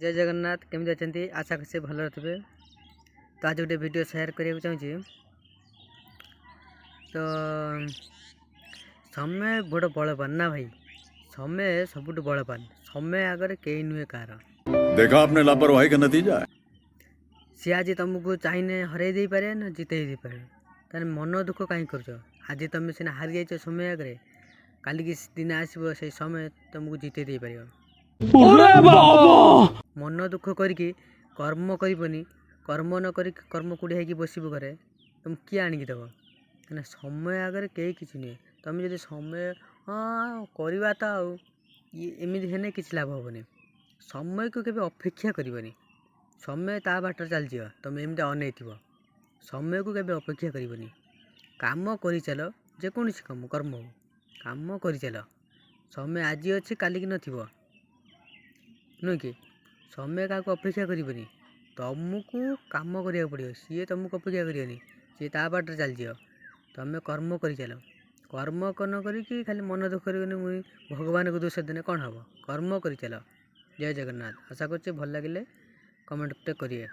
ଜୟ ଜଗନ୍ନାଥ। କେମିତି ଅଛନ୍ତି? ଆଶା କରୁଛି ଭଲରେ ଥିବେ। ତ ଆଜି ଗୋଟେ ଭିଡ଼ିଓ ସେୟାର କରିବାକୁ ଚାହୁଁଛି। ତ ସମୟ ବଡ଼ ବଳବାନ ନା ଭାଇ? ସମୟ ସବୁଠୁ ବଳବାନ। ସମୟ ଆଗରେ କେହି ନୁହେଁ କାହାର। देखा आपने लापरवाही का नतीजा है। ସିଏ ଆଜି ତୁମକୁ ଚାହିଁଲେ ହରେଇ ଦେଇପାରେ ନା ଜିତେଇ ଦେଇପାରେ। ତାହେଲେ ମନ ଦୁଃଖ କାହିଁ କରୁଛ? ଆଜି ତୁମେ ସିନା ହାରି ଯାଇଛ ସମୟ ଆଗରେ, କାଲିକି ଦିନ ଆସିବ, ସେଇ ସମୟ ତୁମକୁ ଜିତେଇ ଦେଇପାରିବ। ମନ ଦୁଃଖ କରିକି କର୍ମ କରିବନି, କର୍ମ ନ କରିକି କର୍ମ କୁଢ଼ି ହେଇକି ବସିବ ଘରେ, ତୁମକୁ କିଏ ଆଣିକି ଦେବ? କାହିଁକିନା ସମୟ ଆଗରେ କେହି କିଛି ନୁହେଁ। ତୁମେ ଯଦି ସମୟ ହଁ କରିବା ତ ଆଉ ଇଏ ଏମିତି ହେଲେ କିଛି ଲାଭ ହେବନି। ସମୟକୁ କେବେ ଅପେକ୍ଷା କରିବନି। ସମୟ ତା ବାଟରେ ଚାଲିଯିବ, ତୁମେ ଏମିତି ଅନେଇଥିବ। ସମୟକୁ କେବେ ଅପେକ୍ଷା କରିବନି। କାମ କରିଚାଲ, ଯେକୌଣସି କାମ କର୍ମ ହଉ, କାମ କରିଚାଲ। ସମୟ ଆଜି ଅଛି, କାଲିକି ନଥିବ, ନୁହେଁ କି? ସମୟ କାହାକୁ ଅପେକ୍ଷା କରିବନି। ତୁମକୁ କାମ କରିବାକୁ ପଡ଼ିବ। ସିଏ ତୁମକୁ ଅପେକ୍ଷା କରିବନି, ସିଏ ତା ବାଟରେ ଚାଲିଯିବ। ତୁମେ କର୍ମ କରିଚାଲ। କର୍ମ ନ କରିକି ଖାଲି ମନ ଦୁଃଖ କରିବନି, ମୁଇଁ ଭଗବାନଙ୍କୁ ଦୋଷ ଦେଲେ କ'ଣ ହେବ? କର୍ମ କରିଚାଲ। ଜୟ ଜଗନ୍ନାଥ। ଆଶା କରୁଛି ଭଲ ଲାଗିଲେ କମେଣ୍ଟଟେ କରିବେ।